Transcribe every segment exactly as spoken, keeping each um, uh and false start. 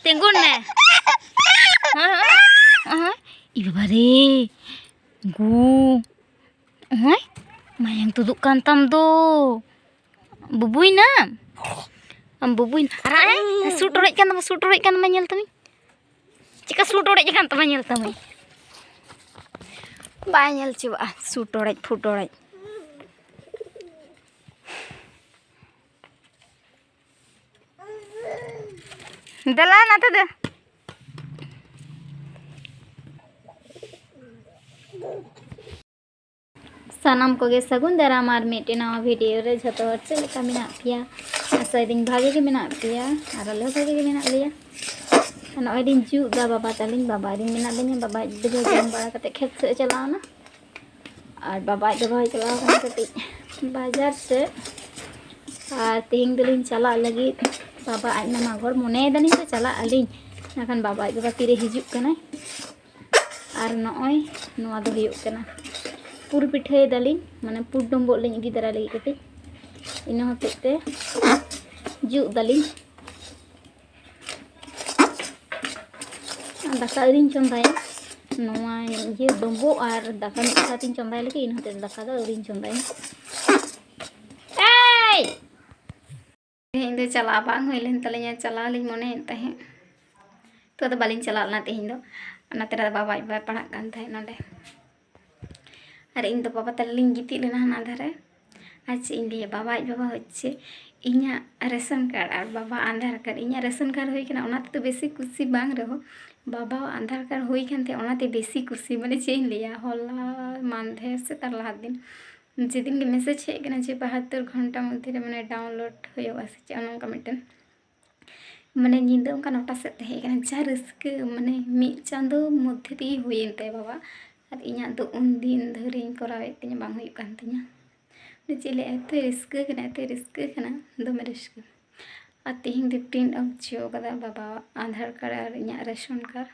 ᱛᱤᱸᱜᱩᱱ ᱢᱮ᱾ ᱦᱮᱸ, ᱦᱮᱸ, ᱦᱮᱸ᱾ ᱤ ᱵᱟᱵᱟ ᱨᱮ, ᱜᱩ᱾ ᱦᱮᱸ, ᱢᱟᱭᱟᱝ ᱛᱩᱫᱩᱜ ᱠᱟᱱ ᱛᱟᱢ ᱫᱚ᱾ ᱵᱩᱵᱩᱭᱱᱟᱢ? ᱟᱢ ᱵᱩᱵᱩᱭᱱᱟ? ᱟᱨ ᱟᱭ, ᱥᱩᱴ ᱚᱲᱮᱡ ᱠᱟᱱ ᱛᱟᱢᱟ, ᱥᱩᱴ ᱚᱲᱮᱡ ᱠᱟᱱ ᱛᱟᱢᱟ, ᱧᱮᱞ ᱛᱟᱢᱟᱧ᱾ ᱪᱮᱠᱟ ᱥᱩᱴ ᱚᱲᱮᱡ ᱟᱠᱟᱱ ᱛᱟᱢᱟ, ᱧᱮᱞ ᱛᱟᱢᱟᱧ᱾ ᱵᱟᱭ ᱧᱮᱞ ᱪᱚᱣᱟᱜᱼᱟ, ᱥᱩᱴ ᱚᱲᱮᱡ, ᱯᱷᱩᱴ ᱚᱲᱮᱡ᱾ ᱫᱮᱞᱟ ᱱᱟᱛᱮ ᱫᱮ᱾ ᱥᱟᱱᱟᱢ ᱠᱚᱜᱮ ᱥᱟᱹᱜᱩᱱ ᱫᱟᱨᱟᱢ ᱟᱨ ᱢᱤᱫᱴᱮᱱ ᱱᱟᱣᱟ ᱵᱷᱤᱰᱤᱭᱳ ᱨᱮ᱾ ᱡᱷᱚᱛᱚ ᱦᱚᱲ ᱪᱮᱫ ᱞᱮᱠᱟ ᱢᱮᱱᱟᱜ ᱯᱮᱭᱟ? ᱟᱥᱟᱭᱮᱫᱟᱹᱧ ᱵᱷᱟᱜᱮ ᱜᱮ ᱢᱮᱱᱟᱜ ᱯᱮᱭᱟ ᱟᱨ ᱟᱞᱮ ᱦᱚᱸ ᱵᱷᱟᱜᱮ ᱜᱮ ᱢᱮᱱᱟᱜ ᱞᱮᱭᱟ᱾ ᱱᱚᱜᱼᱚᱭ ᱞᱤᱧ ᱡᱩᱜ ᱫᱟ ᱵᱟᱵᱟ ᱛᱟᱹᱞᱤᱧ, ᱵᱟᱵᱟ ᱟᱹᱞᱤᱧ ᱢᱮᱱᱟᱜ ᱞᱤᱧᱟ, ᱵᱟᱵᱟ ᱟᱡ ᱫᱚ ᱡᱚᱢ ᱵᱟᱲᱟ ᱠᱟᱛᱮ ᱠᱷᱮᱛ ᱥᱮᱫ ᱮ ᱪᱟᱞᱟᱣ ᱮᱱᱟ᱾ ᱟᱨ ᱵᱟᱵᱟ ᱟᱡ ᱵᱟᱵᱟ ᱦᱚᱸᱭ ᱪᱟᱞᱟᱣ ᱠᱟᱱᱟ ᱠᱟᱹᱴᱤᱡ ᱵᱟᱡᱟᱨ ᱥᱮᱫ᱾ ᱟᱨ ᱛᱮᱦᱮᱧ ᱫᱚᱞᱤᱧ ᱪᱟᱞᱟᱜ ᱞᱟᱹᱜᱤᱫ ᱵᱟᱵᱟ ᱟᱡ ᱢᱟᱢᱟ ᱜᱷᱚᱨ, ᱢᱚᱱᱮᱭᱮᱫᱟᱞᱤᱧ ᱛᱚ ᱪᱟᱞᱟᱜ ᱟᱹᱞᱤᱧ, ᱢᱮᱱᱠᱷᱟᱱ ᱵᱟᱵᱟ ᱟᱡ ᱵᱟᱵᱟ ᱛᱤᱨᱮ ᱦᱤᱡᱩᱜ ᱠᱟᱱᱟᱭ᱾ ᱟᱨ ᱱᱚᱜᱼᱚᱭ ᱱᱚᱣᱟ ᱫᱚ ᱦᱩᱭᱩᱜ ᱠᱟᱱᱟ ᱯᱩᱨ ᱯᱤᱴᱷᱟᱹᱭᱮᱫᱟᱞᱤᱧ, ᱢᱟᱱᱮ ᱯᱩᱨ ᱰᱩᱸᱵᱩᱜ ᱞᱤᱧ ᱤᱫᱤ ᱫᱟᱨᱟᱭ ᱞᱟᱹᱜᱤᱫ ᱠᱟᱹᱴᱤᱡ, ᱤᱱᱟᱹ ᱦᱚᱛᱮᱡ ᱛᱮ ᱡᱩᱜ ᱫᱟᱞᱤᱧ᱾ ᱫᱟᱠᱟ ᱟᱹᱣᱨᱤᱧ ᱪᱚᱸᱫᱟᱭᱟ, ᱱᱚᱣᱟ ᱤᱭᱟᱹ ᱰᱩᱸᱵᱩᱜ ᱟᱨ ᱫᱟᱠᱟ ᱢᱤᱫ ᱥᱟᱶᱛᱤᱧ ᱪᱚᱸᱫᱟᱭ ᱞᱟᱹᱜᱤᱫ, ᱤᱱᱟᱹ ᱦᱚᱛᱮᱡ ᱛᱮ ᱫᱟᱠᱟ ᱫᱚ ᱟᱹᱣᱨᱤᱧ ᱪᱚᱸᱫᱟᱭᱟ᱾ ᱮᱭ! ᱛᱮᱦᱮᱧ ᱫᱚ ᱪᱟᱞᱟᱣ ᱵᱟᱝ ᱦᱩᱭ ᱞᱮᱱ ᱛᱟᱞᱤᱧᱟ, ᱪᱟᱞᱟᱣ ᱞᱤᱧ ᱢᱚᱱᱮᱭᱮᱫ ᱛᱟᱦᱮᱸᱫ, ᱛᱚ ᱟᱫᱚ ᱵᱟᱹᱞᱤᱧ ᱪᱟᱞᱟᱣ ᱞᱮᱱᱟ ᱛᱮᱦᱮᱧ ᱫᱚ᱾ ᱚᱱᱟᱛᱮ ᱟᱫᱚ ᱵᱟᱵᱟ ᱟᱡ ᱵᱟᱵᱟᱭ ᱯᱟᱲᱦᱟᱜ ᱠᱟᱱ ᱛᱟᱦᱮᱸᱫ ᱱᱚᱰᱮ, ᱟᱨ ᱤᱧ ᱫᱚ ᱵᱟᱵᱟ ᱛᱟᱞᱮ ᱞᱤᱧ ᱜᱤᱛᱤᱡ ᱞᱮᱱᱟ ᱦᱟᱱᱟ ᱫᱷᱟᱨᱮ᱾ ᱟᱨ ᱪᱮᱫ ᱤᱧ ᱞᱟᱹᱭᱟ, ᱵᱟᱵᱟ ᱟᱡ ᱵᱟᱵᱟ ᱦᱚᱪᱪᱷᱮ ᱤᱧᱟᱹᱜ ᱨᱮᱥᱚᱱ ᱠᱟᱨᱰ ᱟᱨ ᱵᱟᱵᱟ ᱟᱫᱷᱟᱨ ᱠᱟᱨᱰ, ᱤᱧᱟᱹᱜ ᱨᱮᱥᱚᱱ ᱠᱟᱨᱰ ᱦᱩᱭ ᱠᱟᱱᱟ, ᱚᱱᱟ ᱛᱮᱫᱚ ᱵᱮᱥᱤ ᱠᱩᱥᱤ ᱵᱟᱝ ᱨᱮᱦᱚᱸ, ᱵᱟᱵᱟᱣᱟᱜ ᱟᱫᱷᱟᱨ ᱠᱟᱨᱰ ᱦᱩᱭ ᱠᱟᱱ ᱛᱟᱭᱟ, ᱚᱱᱟᱛᱮ ᱵᱮᱥᱤ ᱠᱩᱥᱤ᱾ ᱢᱟᱱᱮ ᱪᱮᱫ ᱤᱧ ᱞᱟᱹᱭᱟ, ᱦᱚᱞᱟ ᱢᱟᱱᱫᱷᱮᱨ ᱥᱮ ᱛᱟᱨ ᱞᱟᱦᱟ ᱫᱤᱱ ᱡᱮᱫᱤᱱ ᱜᱮ ᱢᱮᱥᱮᱡᱽ ᱦᱮᱡ ᱠᱟᱱᱟ ᱡᱮ ᱵᱟᱦᱟᱛᱛᱳᱨ ᱜᱷᱚᱱᱴᱟ ᱢᱚᱫᱽᱫᱷᱮ ᱨᱮ ᱢᱟᱱᱮ ᱰᱟᱣᱩᱱᱞᱳᱰ ᱦᱩᱭᱩᱜᱼᱟ ᱥᱮ ᱪᱮᱫ, ᱚᱱᱮ ᱚᱱᱠᱟ ᱢᱤᱫᱴᱮᱱ, ᱢᱟᱱᱮ ᱧᱤᱫᱟᱹ ᱚᱱᱠᱟ ᱱᱚᱴᱟ ᱥᱮᱫ ᱛᱮ ᱦᱮᱡ ᱠᱟᱱᱟ᱾ ᱡᱟ ᱨᱟᱹᱥᱠᱟᱹ, ᱢᱟᱱᱮ ᱢᱤᱫ ᱪᱟᱸᱫᱳ ᱢᱚᱫᱽᱫᱷᱮ ᱛᱮᱜᱮ ᱦᱩᱭᱮᱱ ᱛᱟᱭᱟ ᱵᱟᱵᱟ, ᱟᱨ ᱤᱧᱟᱹᱜ ᱫᱚ ᱩᱱ ᱫᱤᱱ ᱫᱷᱚᱨᱮᱧ ᱠᱚᱨᱟᱣᱮᱫ ᱛᱤᱧᱟᱹ, ᱵᱟᱝ ᱦᱩᱭᱩᱜ ᱠᱟᱱ ᱛᱤᱧᱟᱹ᱾ ᱢᱟᱱᱮ ᱪᱮᱫ ᱞᱟᱹᱭᱟ, ᱮᱛᱚᱭ ᱨᱟᱹᱥᱠᱟᱹ ᱠᱟᱱᱟ, ᱮᱛᱚᱭ ᱨᱟᱹᱥᱠᱟᱹ ᱠᱟᱱᱟ, ᱫᱚᱢᱮ ᱨᱟᱹᱥᱠᱟᱹ᱾ ᱟᱨ ᱛᱮᱦᱮᱧ ᱫᱚ ᱯᱨᱤᱱᱴ ᱟᱣᱩᱴ ᱦᱚᱪᱚ ᱠᱟᱫᱟ ᱵᱟᱵᱟᱣᱟᱜ ᱟᱫᱷᱟᱨ ᱠᱟᱨᱰ ᱟᱨ ᱤᱧᱟᱹᱜ ᱨᱮᱥᱚᱱ ᱠᱟᱨᱰ᱾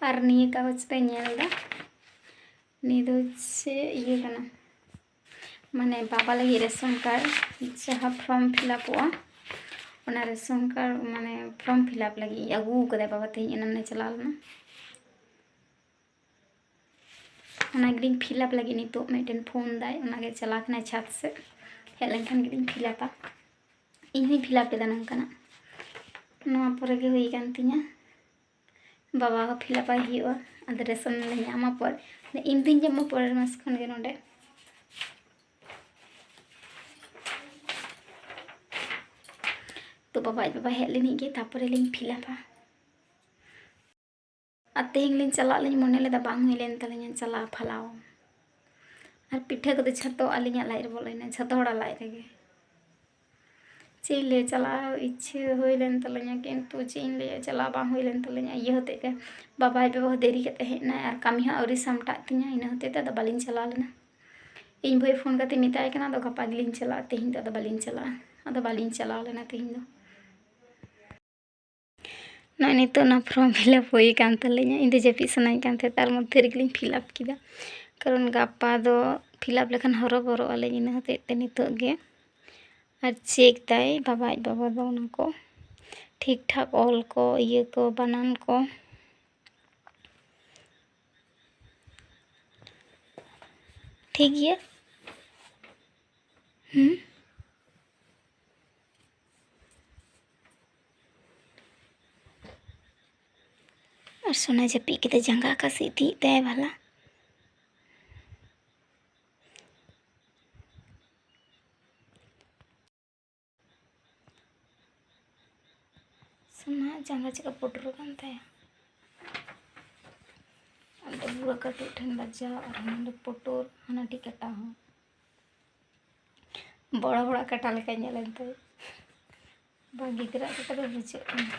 ᱟᱨ ᱱᱤᱭᱟᱹ ᱠᱟᱜᱚᱡᱽ ᱯᱮ ᱧᱮᱞ ᱮᱫᱟ, ᱱᱤᱭᱟᱹ ᱫᱚ ᱪᱮᱫ ᱤᱭᱟᱹ ᱠᱟᱱᱟ, ᱢᱟᱱᱮ ᱵᱟᱵᱟ ᱞᱟᱹᱜᱤᱫ ᱨᱮᱥᱚᱱ ᱠᱟᱨᱰ ᱡᱟᱦᱟᱸ ᱯᱷᱨᱚᱢ ᱯᱷᱤᱞᱟᱯᱚᱜᱼᱟ, ᱚᱱᱟ ᱨᱮᱥᱚᱱ ᱠᱟᱨᱰ ᱢᱟᱱᱮ ᱯᱷᱨᱚᱢ ᱯᱷᱤᱞᱟᱯ ᱞᱟᱹᱜᱤᱫ ᱤᱧ ᱟᱹᱜᱩ ᱟᱠᱟᱫᱟ ᱵᱟᱵᱟ, ᱛᱮᱦᱮᱧ ᱮᱱᱟᱝ ᱮ ᱪᱟᱞᱟᱣ ᱞᱮᱱᱟ᱾ ᱚᱱᱟ ᱜᱮᱞᱤᱧ ᱯᱷᱤᱞᱟᱯ ᱞᱟᱹᱜᱤᱫ ᱱᱤᱛᱚᱜ ᱢᱤᱫᱴᱮᱱ ᱯᱷᱳᱱ ᱫᱟᱭ, ᱚᱱᱟᱜᱮ ᱪᱟᱞᱟᱣ ᱠᱟᱱᱟᱭ ᱪᱷᱟᱫᱽ ᱥᱮᱫ, ᱦᱮᱡ ᱞᱮᱱᱠᱷᱟᱱ ᱜᱮᱞᱤᱧ ᱯᱷᱤᱞᱟᱯᱟ᱾ ᱤᱧ ᱦᱚᱸᱧ ᱯᱷᱤᱞᱟᱯ ᱠᱮᱫᱟ ᱱᱚᱝᱠᱟᱱᱟᱜ, ᱱᱚᱣᱟ ᱯᱚᱨᱮ ᱜᱮ ᱦᱩᱭ ᱟᱠᱟᱱ ᱛᱤᱧᱟ᱾ ᱵᱟᱵᱟ ᱦᱚᱸ ᱯᱷᱤᱞᱟᱯᱟᱭ ᱦᱩᱭᱩᱜᱼᱟ, ᱟᱫᱚ ᱨᱮᱥᱚᱱ ᱞᱮ ᱧᱟᱢᱟ ᱯᱚᱨ, ᱤᱧ ᱫᱩᱧ ᱧᱟᱢᱟ ᱯᱚᱨᱮᱨ ᱢᱟᱥ ᱠᱷᱚᱱ ᱜᱮ ᱱᱚᱰᱮ᱾ ᱛᱚ ᱵᱟᱵᱟ ᱟᱡ ᱵᱟᱵᱟ ᱦᱮᱡ ᱞᱮᱱᱤᱡ ᱜᱮ, ᱛᱟᱯᱚᱨᱮ ᱞᱤᱧ ᱯᱷᱤᱞᱟᱯᱟ᱾ ᱟᱨ ᱛᱮᱦᱮᱧ ᱞᱤᱧ ᱪᱟᱞᱟᱜ ᱞᱤᱧ ᱢᱚᱱᱮ ᱞᱮᱫᱟ, ᱵᱟᱝ ᱦᱩᱭ ᱞᱮᱱ ᱛᱟᱹᱞᱤᱧᱟ ᱪᱟᱞᱟᱣ ᱯᱷᱟᱞᱟᱣ᱾ ᱟᱨ ᱯᱤᱴᱷᱟᱹ ᱠᱚᱫᱚ ᱡᱷᱚᱛᱚ ᱟᱹᱞᱤᱧᱟᱜ ᱞᱟᱡ ᱨᱮ ᱵᱚᱞᱚᱭᱮᱱᱟ, ᱡᱷᱚᱛᱚ ᱦᱚᱲᱟᱜ ᱞᱟᱡ ᱨᱮᱜᱮ᱾ ᱪᱮᱫ ᱤᱧ ᱞᱟᱹᱭᱟ, ᱪᱟᱞᱟᱣ ᱤᱪᱪᱷᱟᱹ ᱦᱩᱭ ᱞᱮᱱ ᱛᱟᱹᱞᱤᱧᱟ, ᱠᱤᱱᱛᱩ ᱪᱮᱫ ᱤᱧ ᱞᱟᱹᱭᱟ, ᱪᱟᱞᱟᱣ ᱵᱟᱝ ᱦᱩᱭ ᱞᱮᱱ ᱛᱟᱹᱞᱤᱧᱟ᱾ ᱤᱭᱟᱹ ᱦᱚᱛᱮᱡ ᱛᱮ, ᱵᱟᱵᱟ ᱟᱡ ᱵᱟᱵᱟ ᱦᱚᱸ ᱫᱮᱨᱤ ᱠᱟᱛᱮ ᱦᱮᱡ ᱮᱱᱟᱭ ᱟᱨ ᱠᱟᱹᱢᱤ ᱦᱚᱸ ᱟᱹᱣᱨᱤ ᱥᱟᱢᱴᱟᱜ ᱛᱤᱧᱟ, ᱤᱱᱟᱹ ᱦᱚᱛᱮᱡ ᱛᱮ ᱟᱫᱚ ᱵᱟᱹᱞᱤᱧ ᱪᱟᱞᱟᱣ ᱞᱮᱱᱟ᱾ ᱤᱧ ᱵᱷᱟᱹᱭ ᱯᱷᱳᱱ ᱠᱟᱛᱮ ᱢᱮᱛᱟᱭ ᱠᱟᱱᱟ, ᱟᱫᱚ ᱜᱟᱯᱟ ᱜᱮᱞᱤᱧ ᱪᱟᱞᱟᱜᱼᱟ, ᱛᱮᱦᱮᱧ ᱫᱚ ᱟᱫᱚ ᱵᱟᱹᱞᱤᱧ ᱪᱟᱞᱟᱜᱼᱟ᱾ ᱟᱫᱚ ᱵᱟᱹᱞᱤᱧ ᱪᱟᱞᱟᱣ ᱞᱮᱱᱟ ᱛᱮᱦᱮᱧ ᱫᱚ᱾ ᱱᱚᱜᱼᱚᱭ ᱱᱤᱛᱚᱜ ᱚᱱᱟ ᱯᱷᱨᱚᱢ ᱯᱷᱤᱞᱟᱯ ᱦᱩᱭ ᱟᱠᱟᱱ ᱛᱟᱹᱞᱤᱧᱟ᱾ ᱤᱧ ᱫᱚ ᱡᱟᱹᱯᱤᱫ ᱥᱟᱱᱟᱧ ᱠᱟᱱ ᱛᱟᱦᱮᱸᱫ, ᱛᱟᱨ ᱢᱚᱫᱽᱫᱷᱮ ᱨᱮᱜᱮᱞᱤᱧ ᱯᱷᱤᱞᱟᱯ ᱠᱮᱫᱟ, ᱠᱟᱨᱚᱱ ᱜᱟᱯᱟ ᱫᱚ ᱯᱷᱤᱞᱟᱯ ᱞᱮᱠᱷᱟᱱ ᱦᱚᱨᱚᱵᱚᱨᱚᱜ ᱟᱹᱞᱤᱧ, ᱤᱱᱟᱹ ᱦᱚᱛᱮᱡ ᱛᱮ ᱱᱤᱛᱚᱜ ᱜᱮ᱾ ᱟᱨ ᱪᱮᱠ ᱫᱟᱭ ᱵᱟᱵᱟ ᱟᱡ ᱵᱟᱵᱟ ᱫᱚ ᱚᱱᱟ ᱠᱚ ᱴᱷᱤᱠ ᱴᱷᱟᱠ ᱚᱞ ᱠᱚ, ᱤᱭᱟᱹ ᱠᱚ, ᱵᱟᱱᱟᱱ ᱠᱚ ᱴᱷᱤᱠ ᱜᱮᱭᱟ᱾ ᱦᱩᱸ᱾ ᱟᱨ ᱥᱳᱱᱟ ᱡᱟᱹᱯᱤᱫ ᱠᱮᱫᱟ, ᱡᱟᱸᱜᱟ ᱚᱠᱟ ᱥᱮᱫ ᱤᱫᱤᱭᱮᱫ ᱛᱟᱭᱟ ᱵᱷᱟᱞᱟ? ᱥᱳᱱᱟ ᱡᱟᱸᱜᱟ ᱪᱮᱫᱠᱟ ᱯᱩᱴᱩᱨ ᱟᱠᱟᱱ ᱛᱟᱭᱟ᱾ ᱚᱸᱰᱮ ᱵᱩᱲᱟᱹ ᱠᱟᱹᱴᱩᱵ ᱴᱷᱮᱱ ᱵᱟᱡᱟᱣ ᱟᱨ ᱦᱟᱱᱟ ᱯᱩᱴᱩᱨ, ᱦᱟᱱᱟ ᱴᱷᱮᱱ ᱠᱟᱴᱟ ᱦᱚᱸ᱾ ᱵᱚᱲᱚ ᱦᱚᱲᱟᱜ ᱠᱟᱴᱟ ᱞᱮᱠᱟ ᱧᱮᱞ ᱮᱱ ᱛᱟᱭᱟ᱾ ᱵᱟᱝ, ᱜᱤᱫᱽᱨᱟᱹ ᱟᱜ ᱠᱟᱴᱟ ᱫᱚ ᱵᱩᱡᱷᱟᱹᱜ ᱠᱟᱱᱟ᱾